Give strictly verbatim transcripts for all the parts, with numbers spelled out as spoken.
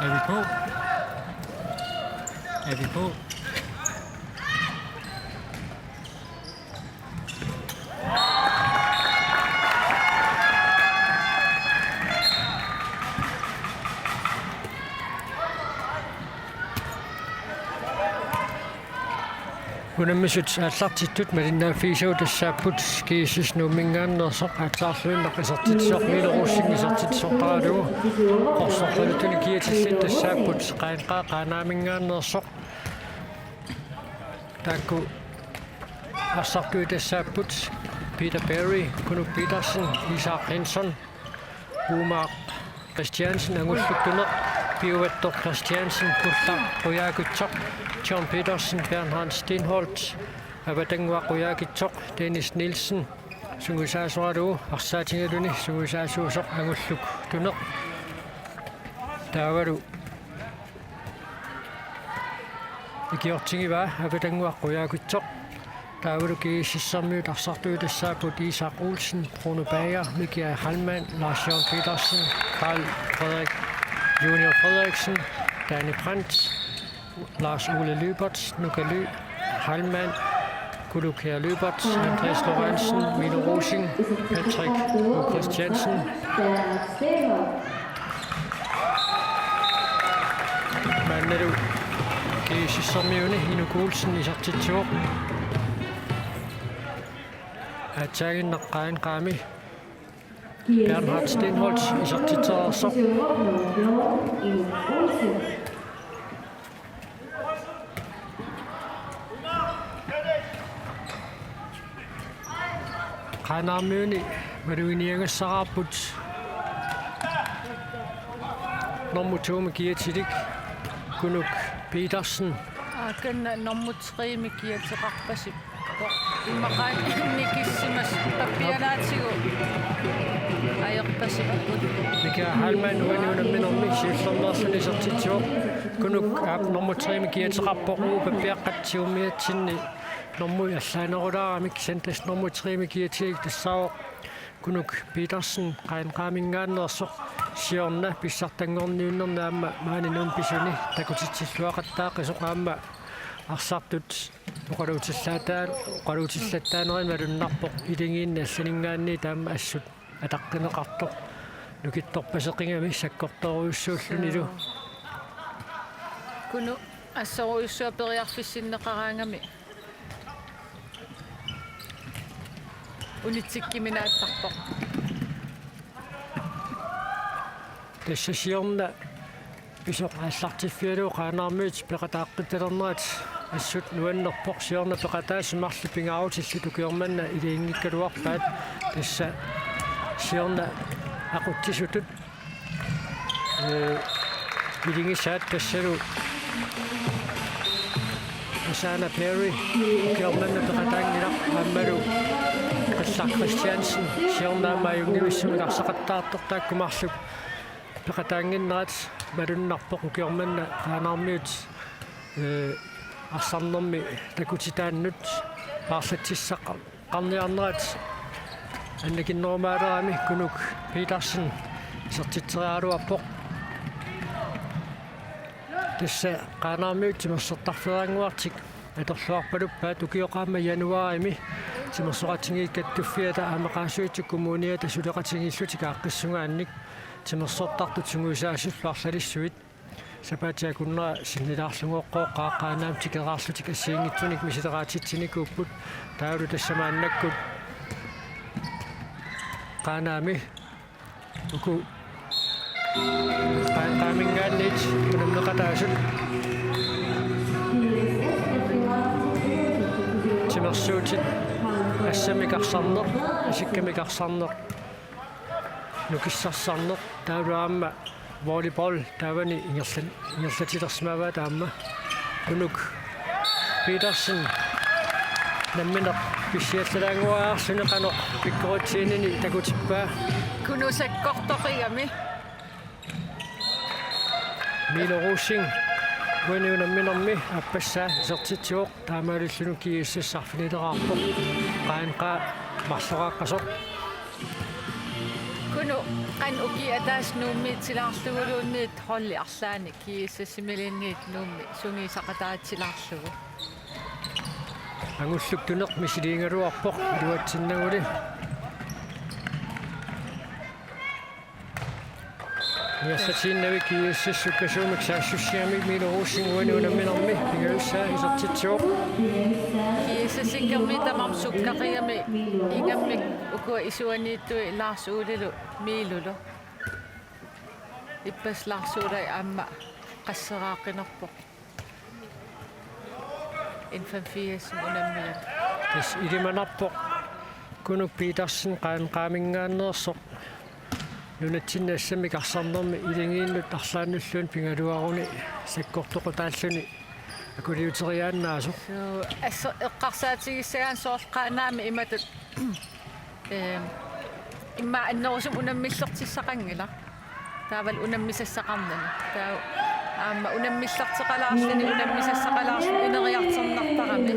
A V K. A V K. Unammisut aallartittut malinnaaffigisagut tassaapput G S S Nuumminngaanneersoq aatsaarluinnaq isertitsisoq Milo Rosing isertitsisortaralugu qorsorpaluttunik kiatillit tassaapput Qaannaq Qaanaaminngaanneersoq. Taakku arsartuit tassaapput Peter Berry, Kunuk Petersen, Isak Henson, Umaaq Christiansen, Angulluk Tuneq, Piuvattoq Christiansen, Kullaq Qujaukitsoq, John Petersen, Bernhard Steenholdt, Avatannguaq Qujaukitsoq, Dennis Nielsen, sungiusaasoralugu arsaatigaluni sungiusaasuusoq Angulluk Tuneq. Taavalu ikiortigivaa Avatannguaq Qujaukitsoq. Taavalu G S S-ermiut arsartuit tassaapput Isak Olsen, Bruno Bager, Mikia Heilmann, Lars Jørgen Petersen, Carl Frederik Junior Frederiksen, Danny Brandt, Lars Ole Lyberth, Nuka Ly, Heilmann, Kulukær Lyberth, Andreas Lorentzen, Milo Rosing, Patrick O. Christiansen. Maannalu G S S-ermiuni Inuk Olsen isertitsivoq. Aatsaaginnaq Qaannaq Qaami Bernhard Steenholdt isertitsereersoq. Qaanaarmiuni maluginiagassaraarput nummer to-mi kiatilik Kunuk Petersen. Aa, kanna nummer tre-mi kiateqarpasippoq. Immaqa nikissimas pappialaatigut ajorpasipput. Mikia Heilmann uani unamminermi siullermeerluni isertitsivoq. Kunuk aap nummer tre-mi kiateqarpoq, uagut pappiaqqat siumiatsinni normui allaanerulaaramik, kisianni tassa nummer tre-mi kiatilik tassaavoq Kunuk Petersen, Qaannaq Qaaminngaanneersoq, siorna pissartanngorniunnerni aamma maani Nuummi pisuni takutitsilluaqattaaqqisoq aamma arsartut oqaluutilaataa-, oqaluutillattaanerini malunnarpoq, Iligiinni allaninngaanniit aamma assut ataqqineqartoq nukittorpaseqigami sakkortoorujussuullunilu. Kunuk assorujussuaq periarfissinneqaraangami unitsikkiminaattarpoq. Tassa siorna pisoq aallartiffigalugu Qaanaarmiut peqataaqqittalernerat assut nuannerpoq, siorna peqataasut marluk pingaarutillit ukioq manna iliginngikkaluarpaat, tassa siorna aqutsisutut ee, iligisaat tassalu Asana Perry ukioq manna peqataanngilaq aammalu Qillaq Christiansen siorna aamma ajunngivissumik arsaqattaartoq, taakku marluk peqataannginnerat malunnarpoq ukioq manna Qaanaarmiut, ee, arsarnermi takutitaannut paarlatsissaqqa- qarniarnerat annikinnerumaalerami Kunuk Petersen isertitseriaraluarpoq. Tassa Qaanaarmiut timersortarfeeraannguartik atorluarpaluppaat, ukioq aamma januaarimi timersoqatigiit Kattuffiata Aamaqaasuitsup Kommuniata suleqatigiillutik aaqqissugaannik timersortartut sungiusaasullu arlalissuit sapaatip akunnera sinnilaarlugooqqooqqaaq, Qaanaami tikeraarlutik assigiinngitsunik misileraatitsinikuupput. Taavalu tassa maannakkut Qaanaami uku Qaa-, Qaaminngaanniit unammeqataasut timersuutit assamik arsarneq, isikkamik arsarneq, nukissarsarneq, taavalu aamma volleyball taavani ingerlan-, ingerlatilersimavaat aamma. Kunuk Petersen nammineq pissiallalaannguariarluni qanoq pikkoritsiinini takutippaa. Kunuk sakkortoqigami. Milo Rosing uani unamminermi aappassaa isertitsivoq, taamaalilluni G S S arfinileraarpoq, Qaannaq marloraaqqasoq. Qanoq ukiup ataatsip Nuummiitsilaarluguluunniit holdi arlaanni GSS-imiluunniit Nuummi sungiusaqataatilaarlugu. Angulluk Tuneq misiliigaluarpoq iluatsinnaguli. Niassatiinnavik GSS sukkasuumik saassussiami Milo Rosing uani unamminermi pingajussaa isertitsivoq. GSS-ikkammi tamarmik sukkaqigami ingammik ukua isuaniittui Lars Olelu Milolu. Ippassaq Lars Olai aamma qasseraaqqinarpoq. N-femogfirs unamminermi. Tassa ilimanarpoq Kunuk Petersen Qaanaqqaaminngaanneersoq. Nunatsinni assammik arsarnermi iligiinnut arlaannulluunniit pigaluaruni sakkortoqataalluni akuliuteriaannaasoq. Suu, assut eqqarsaatigissagaanni soorlu Qaanaami imatut, ehm, immaqa annerusumik unammillertissaqanngilaq. Taavalu unammisassaqarnani. Taava aamma unammillerteqalaarluni, unammisassaqalaarluni ineriartornartarami.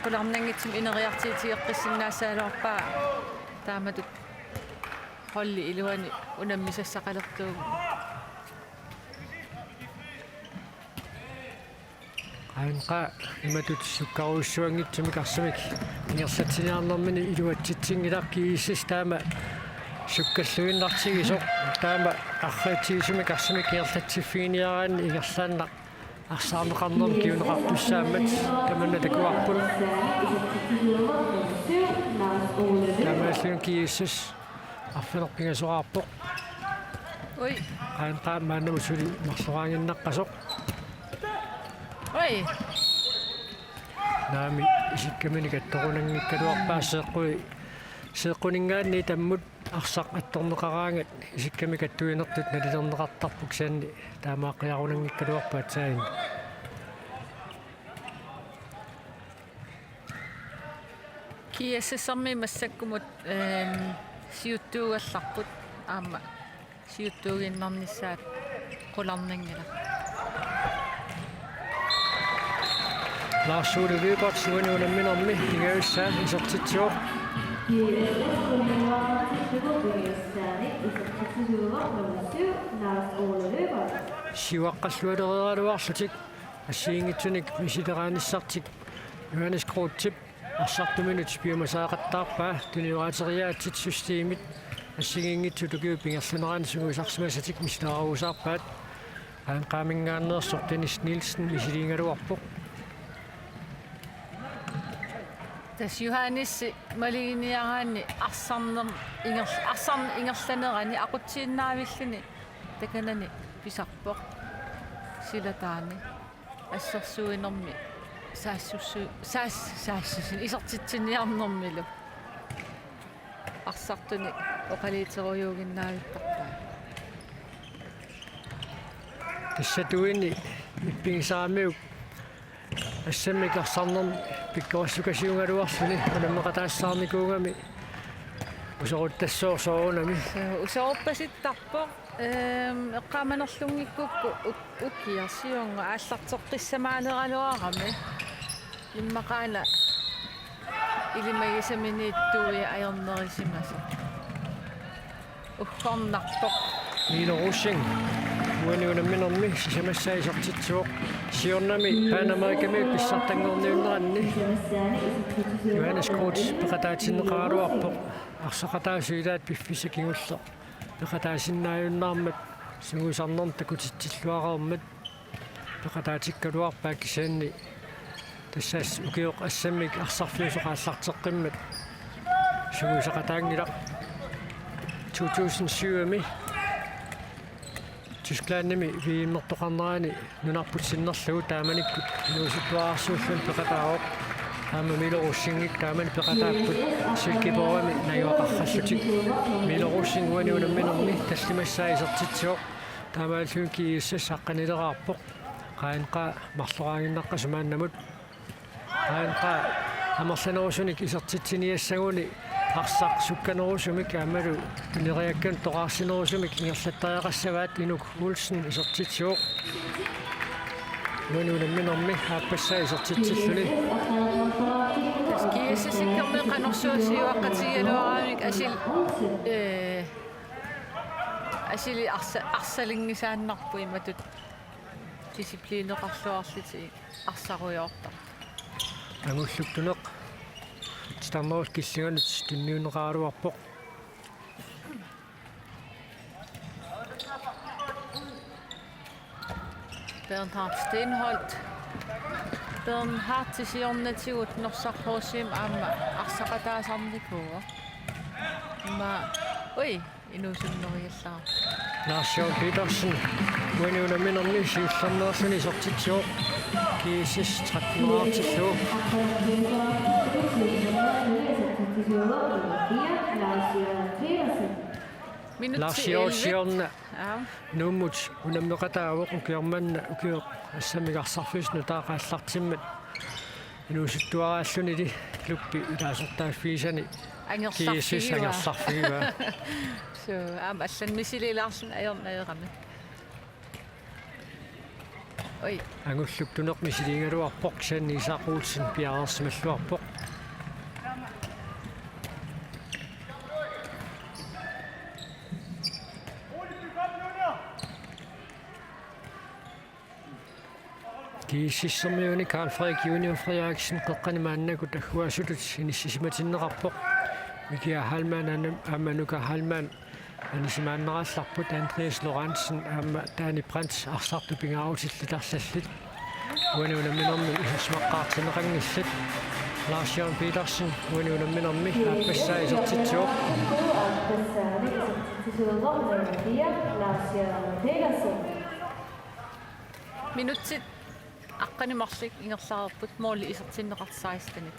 Qularnanngitsumik ineriartuutigeqqissinnaassagaluarpaa taamatut holdip iluani unammisassaqalertuuvoq. Qaanaaq imatut sukkarujussuanngitsumik arsamik ingerlatsiniarnermini iluatsitsinngilaq. GSS taama sukkalluinnartigisoq, taama arriitsigisumik arsamik ingerlatsiffiginiaraanni ingerlaannaq arsaarneqarnermik kinguneqartussaammat tamanna takuarput. Taamaalilluni GSS arfineq-pingasoraarpoq. Ui. Qaanaaq maannamut suli marloraaginnaqqasoq. Ui. Naamik, isikkaminik attorunanngikkaluarpaa. Seeqqui-, seeqquninngaanniit tammut arsaq attorneqaraangat isikkamik attuinertut nalilerneqartarpoq, kisianni taamaaqqiarunanngikkaluarpoq aatsaat. GSS-ermiut massakkumut, ehm, siuttuugallarput aamma siuttuuginnarnissaat qularnanngilaq. Lars Ole Lyberth uani unamminermi pingajussaa isertitsivoq. Siuaqqallualereeraluarlutik assigiinngitsunik misileraanissartik Johannes Grothip arsartuminut piumasaqattaarpaa. Tunioraateriaatsit systemit assigiinngitsut ukiut ingerlaneranni sungiusarsimasatik misilerarusaarpaat. Qaanaqqaaminngaanneersoq Dennis Nielsen misiliigaluarpoq. Tassa Johannes maluginiaraanni arsarnerm-, inger-, arsarneq ingerlanerani aqutsiinnaavilluni takanani pisarpoq silataani. Assersuinermi saassussu-, saas-, saassussu-, isertitsiniarnermilu arsartunik oqaluuterujuuginnaavittarpaa. Tassa tuini ippigisaramiuk assammik arsarnermik pikkorissukasiugaluarluni unammeqataassaarnikuugami usoruttassooq soorunami. Usoruppasittarpoq. Ehm, eqqaamanerlunngikkukku uk-, ukiaq siorna aallarteqqissamaaleraluarami. Immaqaana ilimagisaminiittui ajornerisimasoq. Uggornarpoq. Milo Rosing uani unamminermi sisamassaa isertitsivoq. Siornami Panamerikamiut pissartanngorniunneranni Johannes Groth peqataatinneqaraluarpoq. Arsaqataasut ilaat piffissaq kingulleq peqataasinnaajunnaarmat sungiusarnermut takutitsilluareermat peqataatikkaluarpaat, kisianni tassa ukioq assammik arsarfiusoq aallarteqqimmat sungiusaqataanngilaq. To tusind syv-imi Tysklandimi V M-ertoqarnerani nunarput sinnerlugu taamanikkut inuusuttuararsuulluni peqataavoq. Aamma Milo Rosingik taamani peqataapput Silkeborgimi najugaqarallutik. Milo Rosing uani unamminermi tallimassaa isertitsivoq. Taamaalilluni GSS aqqanileraarpoq. Qaanaaq marloraaginnaqqasoq maannamut. Qaanaaq amerlanerusunik isertitsiniassaguni arsaq sukkanerusumik aammalu ineriakkanut toqaarsinerusumik ingerlattariaqassavaat. Inuk Olsen isertitsivoq. Uani unamminermi aappassaa isertitsilluni. GSS-ikkammi qanorsuaq siuaqqatigigaluaramik asil, ee, Asili arsa-, arsalinngisaannarpoq imatut disciplineqarluarlutik arsarujoortartut. Angulluktuneq titarnerup killinganut tunniunneqaraluarpoq. Bernhard Steenholdt. Bernhard siornatigut Norsaq H C-mi aamma arsaqataasarnikuuvoq. Ima, ui, inuusunneriallaaq. Lars Jørgen Petersen, uani unamminermi siullermeerluni isertitsivoq. G S S tretten-ertillugu. Lars Jørgen Petersen. Minutsit Lars Jørgen elleve. Siorna. Aap. Nuummut unammeqataavoq ukioq manna ukioq assammik arsarfiusup nutaaq aallartimmat. Inuusuttuaraallunili klubbi ilaasortaaffigisani G S S angerlarfigivaa. Angerlarfigivaa. Suu, aamma allan misiliilaarluni ajorneq ajorami. Oi. Angulluktuneq misiliigaluarpoq, Sanne Isak Olsen piareersimalluarpoq. G S S-ermiuni Karl Frederik Junior Frederiksen qeqqani maannakkut agguaasutut inissisimatinneqarpoq. Mikia Heilmann aamma Nuka Heilmann anisimaannarallarput, Andreas Lorentzen aamma Danny Brandt arsartut pingaarutillit arlallit. Uani unamminermi isersimaqqaartinneqanngillat. Lars Jørgen Petersen uani unamminermi aappassaa isertitsivoq. Minutsit aqqaneq marluk ingerlareerput, måli isertinneqartoq sekstenit.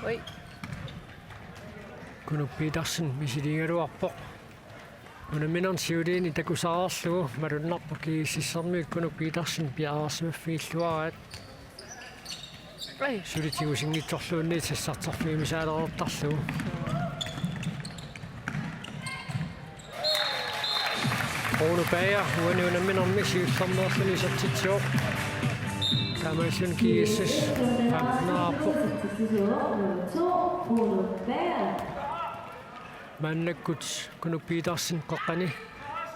Ui. Kunuk Petersen misiliigaluarpoq. Unamminermi siuliini takusaqarlugu malunnarpoq G S S-ermiut Kunuk Petersen piareersimaffigilluaraat. Ui. Suli tigusinngitsorluunniit sassarterfigimisaalereertarlugu. Bruno Bager uani unamminermi siullermeerluni isertitsivoq. Taamaalilluni G S S femten-erarpoq. Maannakkut Kunuk Petersen qeqqani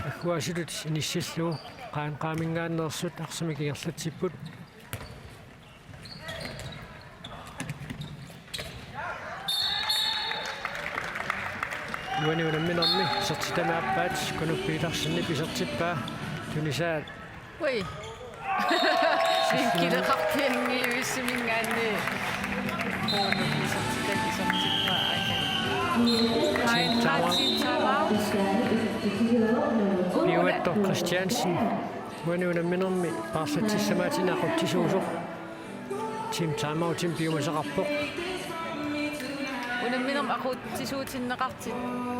agguaasutut inissillugu Qaannaq Qaaminngaanneersut arsamik ingerlatsipput. Uani unamminermi isertitami aappaat Kunuk Petersenip isertippaa tunisaa. Ui. Vinkileqarpianngivissiminngaanniit. Kunuk isertitami isertippaa aana. Team timeout. Team timeout. Piuattoq Christiansen. Uani unamminermi paarlatsissamaatini aqutsisuusoq. Team timeoutimi piumasaqarpoq. Unamminermi aqutsisuutinneqartut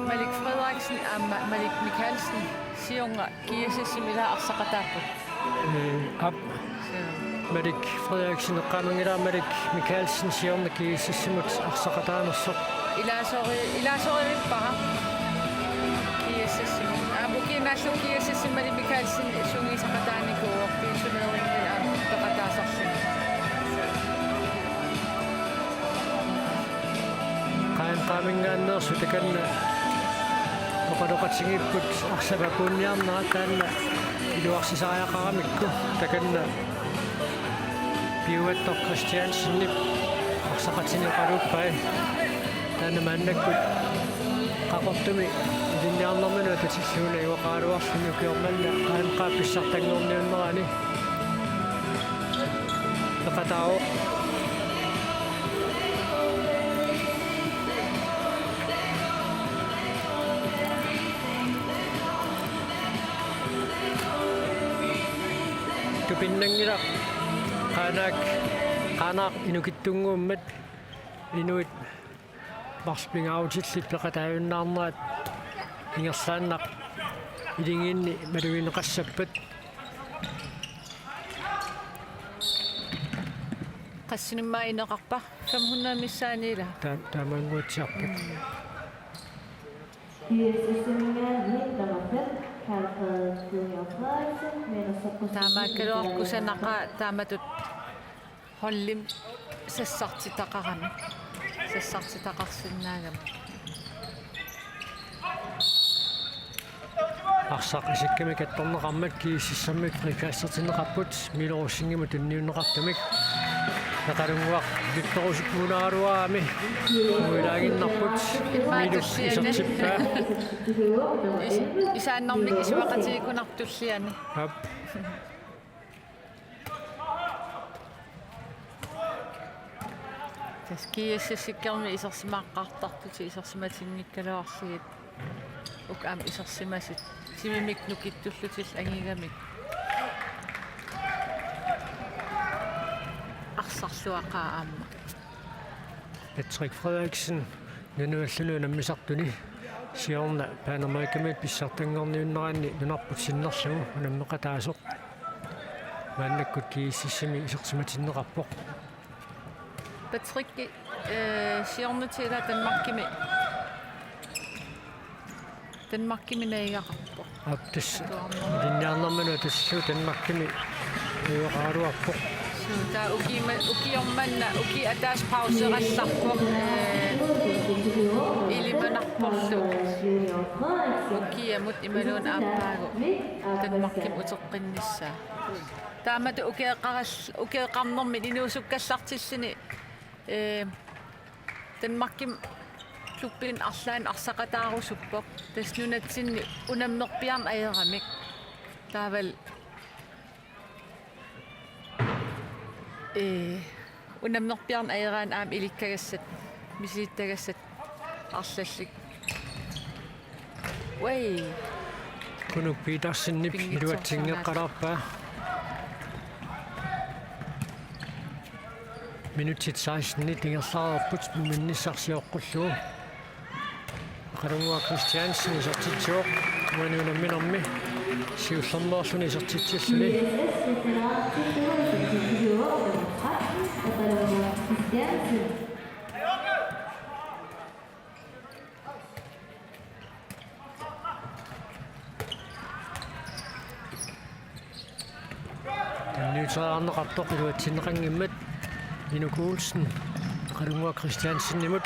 Malik Frederiksen aamma Malik Mikaelsen, siorna G S S-imi ilaa arsaqataapput. Ee, aap. Suu. Malik Frederiksen eqqaamanngilaa Malik Mikaelsen siorna G S S-imut arsaqataanersoq. Ilaasori-, ilaasorivippara G S S-imut. Aap, ukiut naallugu G S S-imi Malik Mikaelsen sungiusaqataanikuuvoq, pensionerinngilaq aamma peqataasarluni. Qaannaq Qaaminngaanneersut takanna oqaloqatigiipput arsap apuunniarnera, taanna iluarsisariaqaramikku takanna Piuattoq Christiansenip arsaqatini oqaluuppai. Taanna maannakkut Qaqortumi ilinniarnermini atatillugu najugaqaraluarluni ukioq manna Qaannaq Qaap pissartanngorniunnerani peqataavoq. Tupinnanngilaq Qaanaaq, Qaanaaq inukittunnguummat inuit marluk pingaarutillit peqataajunnaarnerat ingerlaannaq iligiinni malugineqassappat. Qassinimmaa ineqarpa? Fem hundrede missaani ilaa? Taa-, taamaannguatsiarpat. Mm. Taamaakkaluarpoq kusanaqaaq taamatut holdimik sassartitaqarami. Sassartitaqarsinnaagami. Arsaq isikkamik kattorneqarmat GSS-imiut frikassertinneqarput Milo Rosingimut tunniunneqartumik. Eqalunguaq Victor Rosingimut unaruami uilaaginnarput. Milo isertippaa. Is-, isaannermik isumaqatigiikkunarpoq tulliani. Aap. Tassa GSS-ikkami isersimaaqqaartartut isersimatinngikkaluarlugit. Uku aamma isersimasut. Timimik nukittullutik angigamik. Arsarluaqaaq aamma. Patrick Frederiksen, nunualluni unammisartuni. Siorna Panamerikamiut pissartanngorniunneranni nunarput sinnerlugu unammeqataasoq. Maannakkut GSS-imi isersimatinneqarpoq. Patrick, eh, siornatigut Danmarkimi. Danmarkimi najugaqarpoq. Aap, tassa. Atuarneq. Ilinniarnermini atussallugu Danmarkimi najugaqaraluarpoq. Suu, taava ukiuma-, ukioq manna, ukiup ataatsip pauserallarpoq, eh, ilimanarporlu. Ukiamut imaluunniit aappaagu Danmarkimut uteqqinnissaa. Taamatut ukioqaral-, ukioqarnermini inuusukkallartilluni, eh, Danmarkimi klubbinut arlaannik arsaqataarusuppoq. Tassa nunatsinni unammerpiarneq ajoramik. Taavalu, ee, unammerpiarneq ajoraanni aamma ilikkagassat, misilittagassat arlallit. Uai. Kunuk Petersenip iluatsinngeqqalaarpaa. Minutsit sekstenit ingerlareerput, minnissarsioqqullugu. Eqalunguaq Christiansen isertitsivoq, uani unamminermi siullermeerluni isertitsilluni. Tunniuteriarneqartoq iluatsinneqanngimmat Inuk Olsen Eqalunguaq Christiansenimut.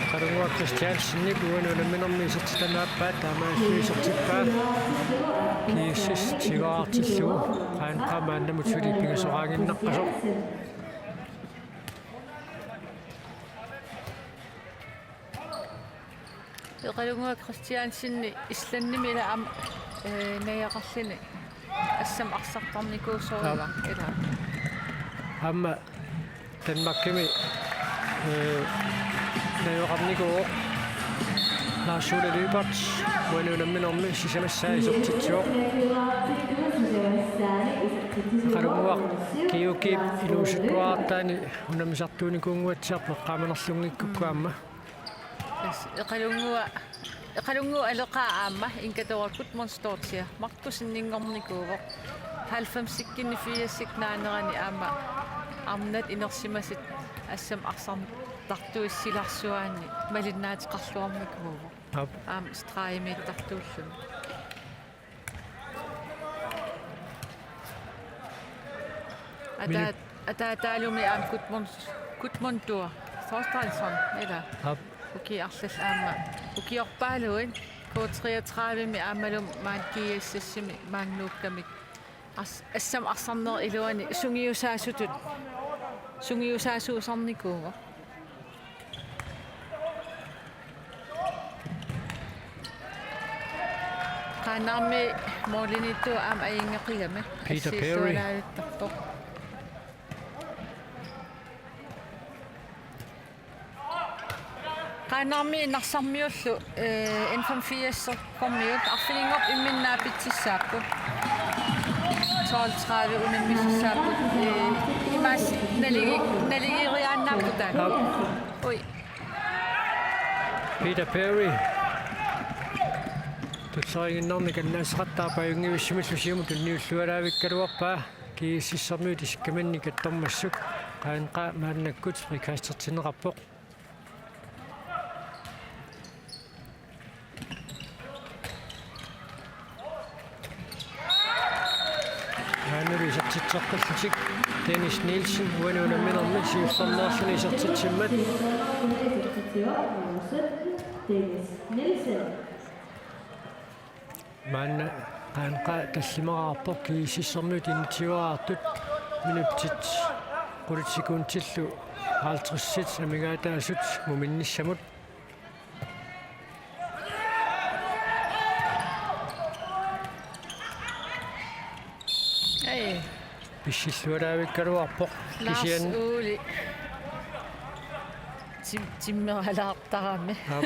Eqalunguaq Christiansenip uani unamminermi isertitani aappaa taamaalilluni isertippaa. GSS tiguartillugu. Qaannaq maannamut suli pingasoqaaginnaqqasoq. Eqalunguaq Christiansen Islandimi ila aamma, eh, najugaqarluni assammik arsartarnikuusoq, aap, ila. Aamma Danmarkimi, eh, najugaqarnikuuvoq Lars Ole Lyberth, uani unamminermi sisamassaa isertitsivoq. Eqalunguaq G O G-p inuusuttuarartaani unammisartuunikuunnguatsiarpoq eqqaamanerlunngikkukku aamma. Tassa Eqalunguaq, Eqalunguup aleqaa aamma Inger Dora Gudmundsdóttir Markusseninngornikuuvoq. Halvfemsikkunni firsikkut naanerani aamma arnat inersimasut assammik arsartartuussilarsuaanni malinnaateqarluarnikuuvoq. Aap. Aamma stregimiittartuulluni. Ata-, minut. Ataataalumi aamma Gudmund-, Gudmundur Thorsteinsson, ila. Aap. Ukiut arlallit aamma ukiorpaaluit K treogtredivemi aammalu maani GSS-imi maani nuukkamik. As-, assammik arsarnerup iluani sungiusaasutut, sungiusaasuusarnikuuvoq. Qaannarmi målimiittoq aamma ajunngeqigami. Peter Perry. Assiisualaaruttarpoq. Qaannarmi Narsarmiullu, eh, N femogfirs-ermiut arfininngortut imminnut naapitsissaapput. Tolv tredive unammisissaapput, eh, imaas naligi-, naligeriaannaapput taakku. Aap. Ui. Peter Perry. Tulleriiginnarnik annaassaqattaarpaa, ajunngivissumillu siumut tunniullualaavikkaluarpaa. GSS-ermiut isikkaminnik kattormassuk. Qaannaq maannakkut frikastertinneqarpoq. Maannalu isertitseqqillutik Dennis Nielsen uani unamminermi siullermeerluni isertitsimmat. Dennis Nielsen. Maanna Qaanqaa tallimaqarpoq, GSS-ermiut enogtyveqartut, minutsit qulit sekundillu halvtredsit amigaataasut muminnissamut. Ei. Pissilluaraavikkaluarpoq. Lars kisianni Ole. Tim-, timmeralaartarami. Aap.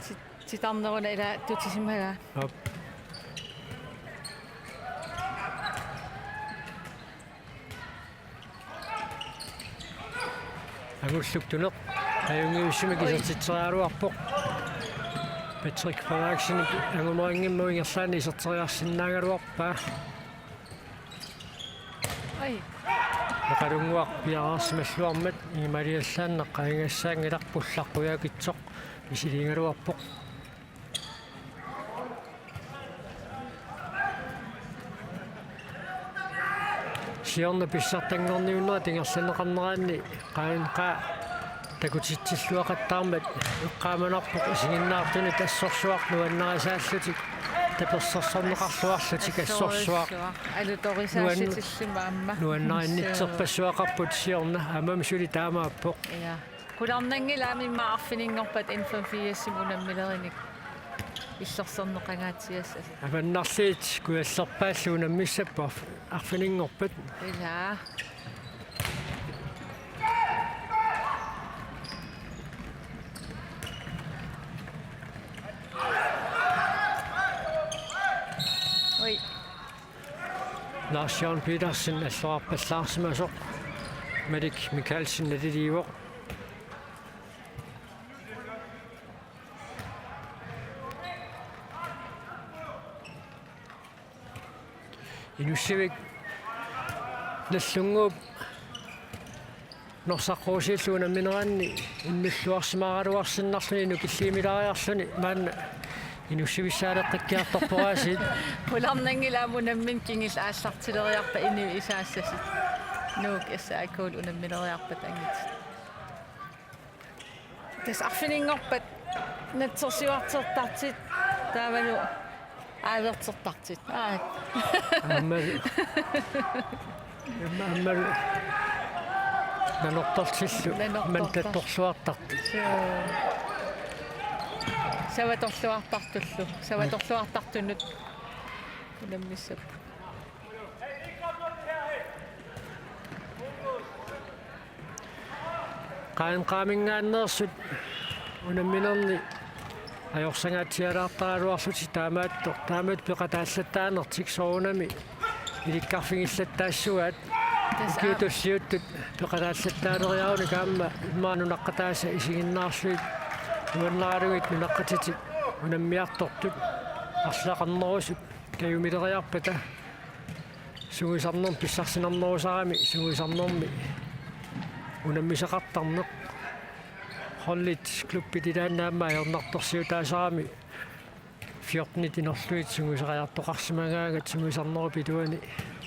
Ti-, titarneruna ila tutisimagaa. Aap. Angulluktuneq. Ajunngivissumik Oi. Isertitseriaraluarpoq. Patrick Frederiksen angumerinngimmat ingerlaannaq iserteriarsinnaagaluarpaa. Oi. Naqalunnguaq piareersimalluarmat ingimaaliallaannaq qaangigassaanngilaq, pullaqqujaakitsoq misiliigaluarpoq. Siorna pissartanngorniunnerat ingerlanneqarneraanni Qaanqaa takutitsilluaqattaarmat eqqaamanarpoq isiginnaartunit assorsuaq nuannarisaallutik tapersersorneqarluarlutik assorsuaq. Assorsuaq. Alutorisaassutillu aamma. Nuan-, nuannarinnitserpassuaqarput siorna, aammami suli taamaappoq. Ja. Qularnanngilaq aamma immaqa arfininngorpat N femogfirsimi unammilerinik illersorneqangaatsiassasut. Avannarliit kujallerpaallu unammissapput arf-, arfininngorpat. Ilaa. Oi. Lars Jørgen Petersen allorarpallaarsimasoq. Malik Mikaelsen naliliivoq. Inussivik Nagdlunguup Norsaqqusiillu unammineranni innulluarsimaaraluarsinnarluni nukilliimilaariarluni maanna inussivissaaleqqikkiartorpoq aasiit. Qularnanngilaq aamma unammineq kingulleq aallartileriarpat inuit isaassasut. Nuuk S A K-lu unammileriarpata angutit. Tassa arfininngorpat natsorsuartertartut taavalu aavertertartut. Aa. Aamma. Aamma, aamma. Nanortortillu. Nanortortar-. Mantattorluartartut. Suu. Savatorluartartullu. Savatorluartartunut. Unammissapput. Qaanqaaminngaanneersut unamminerni ajorsangaatsialaartaraluarlutik taamaattoq, taamatut peqataallattaanertik soorunami ilikkarfigillattaassuaat. Tassa ukiut tulliuttut peqataallattaaleriarunik aamma immaqa nunaqqataasa isiginnaarlugit nuannaralugit nunaqqatitik unammiartortut arlaqarnerusut kajumileriarpata. Sungiusarnermi pissarsinarnerusarami, sungiusarnermi unammisaqartarneq. Holdit klubbit ilaanni aamma ajornartorsiutaasarami fjortenit inorlugit sungiusariartoqarsimagaangat sungiusarnerup iluani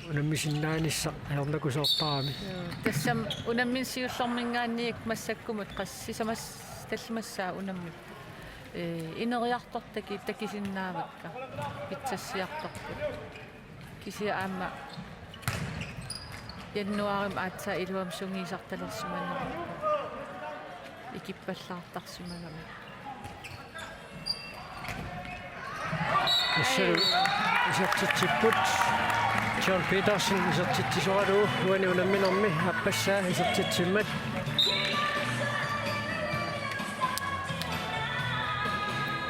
unammisinnaanissaq ajornakusoortarami. Joo, tassami unammineq siullerminngaanniit massakkumut qas-, sisamas tallimassaa unammut. Ee, ineriartortaki takusinnaavakka pitsassiartorput. Kisianni aamma januaarimi aatsaat iluamik sungiusartalersimanerput. Ikippallaartarsimagami. Tassalu isertitsipput. John Petersen isertitsisoralugu uani unamminermi aappassaa isertitsimmat.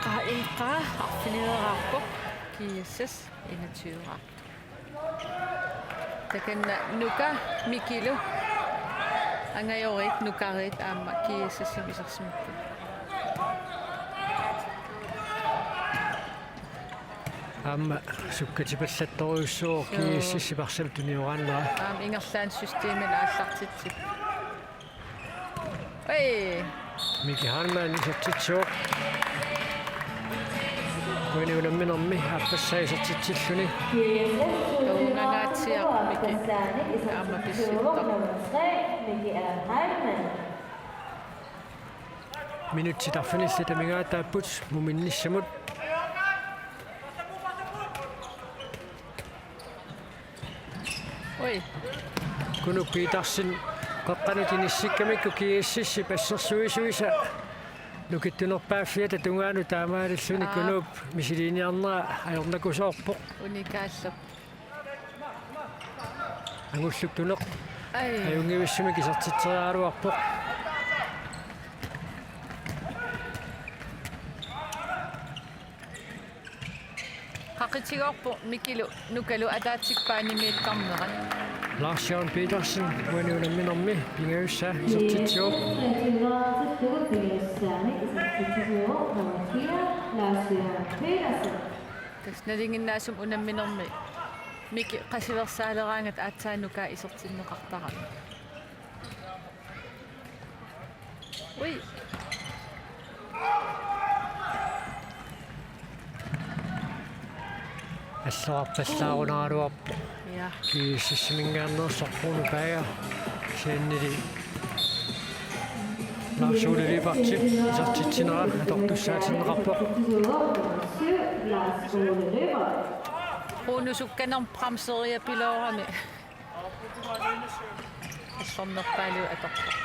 Qaanqaa arfinileeraarpoq, GSS enogtyveqarpoq. Takanna Nuka Mikilu angajoriit Nukariit aamma GSS-imi isersimapput. Aamma sukkatipallattorujussuuvoq. Joo. GSS-ip arsamik tunioraannera. Aamma ingerlaannaq systemimik aallartitsipput. Oi. Miki Hanman isertitsivoq. Uani unamminermi aappassaa isertitsilluni. Tuungangaatsiaq Miki. Aamma pissuttoq. Minutsit arfinillit amigaataapput muminnissamut. Kunuk Petersen qeqqanut inissikkamikku GSS-ip assersuisuisa nukittunerpaaffiata tungaanut taamaalilluni Aa. Kunuup misiliiniarnera ajornakusoorpoq. Unikaallup. Angulluk Tuneq. Ai. Ajunngivissumik isertitseriaraluarpoq. Qaqutigoorpoq Mikilu Nukalu ataatsip paanimiittarnerat. Lars Jørgen Petersen, uani unamminermi pingajussaa isertitsivoq. Tassa nalinginnaasumik unamminermi Miki qasuersaaleraangat aatsaat Nuka isertinneqartarami. Ui. Allorarpallaarunaraluarpoq. Ja. GSS-iminngaanneersoq Bruno Bager. Kisiannili Lars Ole Lyberthip isertitsinera atortussaatinneqarpoq. Bruno sukkanermut bremseriapiloorami. Allornerpaaluit atorpoq.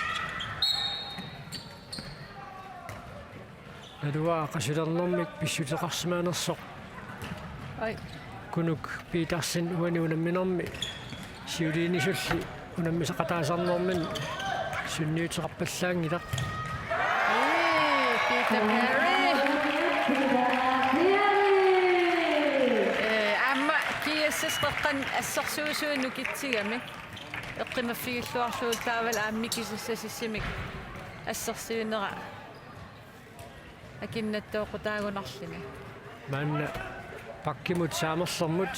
Naluara qasulernermik pissuteqarsimanersoq. Ai. Kunuk Petersen uani unamminermi siuliinisulli unammisaqataasarnermini sunniuteqarpallaanngilaq. Ii, Peter Perry. Ee, aamma GSS qeqqanut assersuisui nukitsigami. Eqqimaffigilluarlugu taavalu aamma Mikip sassasissimik assersuinera akinnattoqutaagunarluni. Maanna bakkimut saamerlermut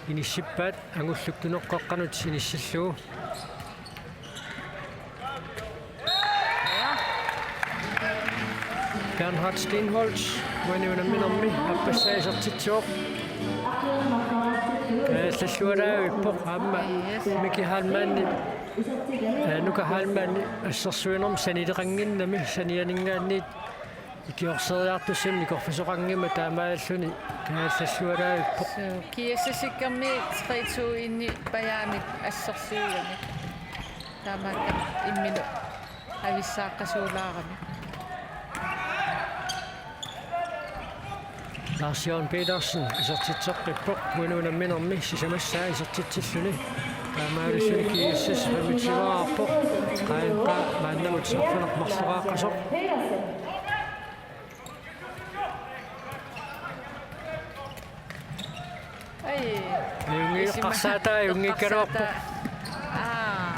inissippaat Angulluk Tuneq qeqqanut inissillugu. Bernhard Steenholdt, uani unamminermi aappassaa isertitsivoq. Ee, lallualaavippoq aamma Miki Heilmann, ee, Nuka Heilmann assersuinermi sanileqannginnami sanianinngaanniit ikiorseriartussami nikorfisoqanngimmat taamaalilluni kaallallualaavippoq. So, GSS-ikkermiut tre to-inni Bayernip assersuigami. Taamaakkami imminut avissaaqqasuulaarami. Lars Jørgen Petersen isertitseqqippoq uani unamminermi sisamassaa isertitsilluni. Taamaalilluni GSS femogtyveerpoq. Qajanqaa maannamut arfineq-marloraaqqasoq. Ai. Ajunngilaq, eqqarsaataa ajunngikkaluarpoq. Aa.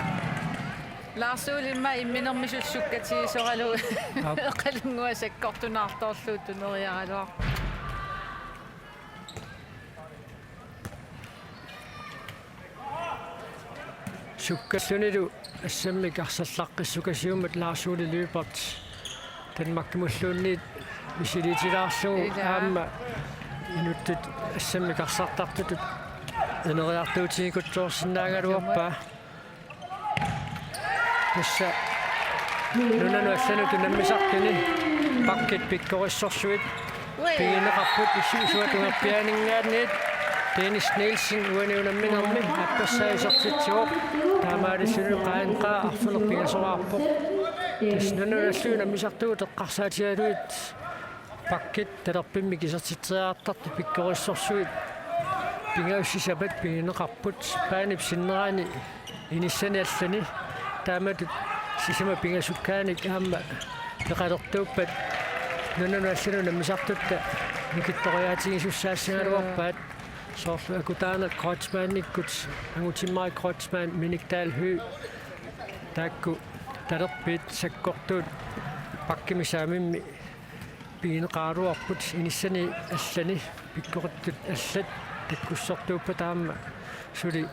Lars Ole immaqa imminermisut sukkatigisoralugu. Aap. Qalunnguaq sakkortunaartorlugu tuneriaraluarpoq. Sukkallunilu assammik arsallaqqissukasiummat Lars Ole Lyberth Danmarkimulluunniit misiliitilaarlugu. Ilaa. Aamma inuttut assammik arsartartutut ineriartuutigikutsoorsinnaagaluarpaa. Tassa nunanut allanut unammisartuni bakkit pikkorissorsuit. Ui. Pigineqarput issuisuat ungerpiaaninngaanniit. Dennis Nielsen uani unamminermi aappassaa isertitsivoq. Taamaalilluni qajanqaa arfineq-pingasoraarpoq. Tassa nunanut allanut unammisartugut eqqarsaatigalugit bakkit talerpimmik isertitseriartartut pikkorissorsuit pingajussissappata pigineqarput. Baanip sinnerani inissani allani taamatut sisamat pingasukkaanik aamma peqalertuuppat nunanut allanut unammisartutta nukittoriaatigisussaassagaluarpaat. Soorlu akutaaneq Kreutzmannikkut, Angutimmarik Kreutzmann, Minik Dahl Høegh, taakku talerpiit sakkortuut bakkimi saamimmi pigineqaraluarput. Inissani allani pikkorittut allat takkussortuuppata aamma suli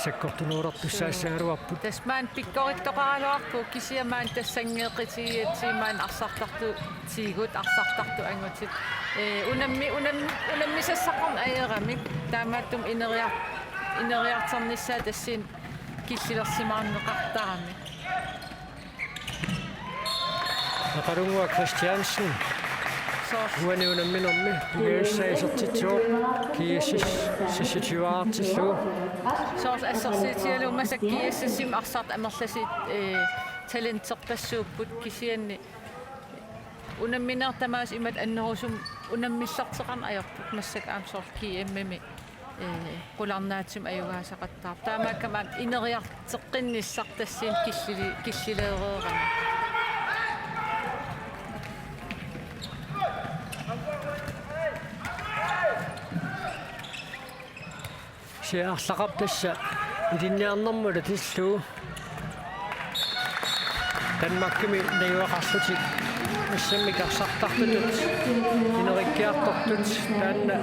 sakkortunerulertussaassagaluarput. Tassa maani pikkorittoqaraluarpugut, kisianni maani tassanngeeqqutigigatsigu maani arsartartut tigut, arsartartut angutit. Ee, unammi-, unam-, unammisassaqarneq ajoramik. Taamaattumik ineriar-, ineriartornissaa tassani killilersimaarneqartarami. Naqalunngua Christiansen. Uani unamminermi unionissaa isertitsivoq, G S S seksogtyve-artillugu. Soorlu assersuutigalugu massakkut G S S-imi arsartut amerlasuut, eh, talenterpassuupput, kisianni unamminerit tamaasa imatut annerusumik unammillerteqarneq ajorput, massakkut aamma soorlu G M-imi, eh, qularnaatsumik ajugaasaqattaarput. Taamaakkami aamma ineriartoqqinnissaq tassani killili-, killileereerami. Kisianni arlaqarpoq tassa ilinniarnermut ilatillugu. Danmarkimi najugaqarlutik assammik arsartartutut inerikkiartortut, taanna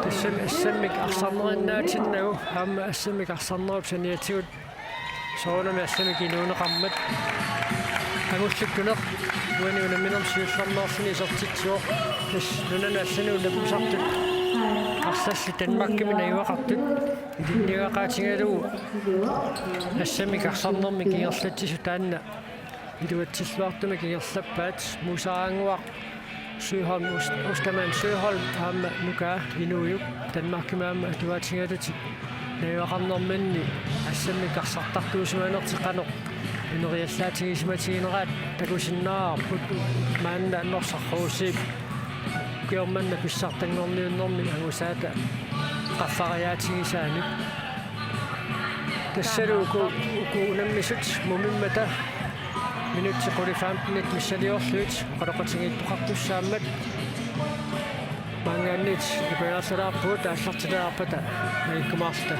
tassami assammik arsarnerinnaatinnagu aamma assammik arsarnerup saniatigut soorunami assammik inuuneqarmat. Angullukkuneq uani unamminermi siullermeerluni isertitsivoq. Tassa nunanut allanut unammisartut arlallit Danmarkimi najugaqartut ilinniagaqaatigalugu assammik arsarnermik ingerlatsisut taanna iluatsilluartumik ingerlappaat. Muusaraannguaq Søholm, Ost-, Ostermann Søholm aamma Nuka Inuujuk Danmarkimi aamma atuatigalutik najugaqarnerminni assammik arsartartuusimanertik qanoq ineriallaatigisimatiginikkit takusinnaavarput. Maanna Norsaq H C-p ukioq manna pissartanngorniunnermi angusaata qaffariaatigisaanik. Tassalu uku, uku unammisut mumimmata minutsit qulit femtenit missiliorlugit oqaloqatigiittoqartussaammat maanngaanniit nipangerlalaarpugut aallartilaarpata maannakkut maanna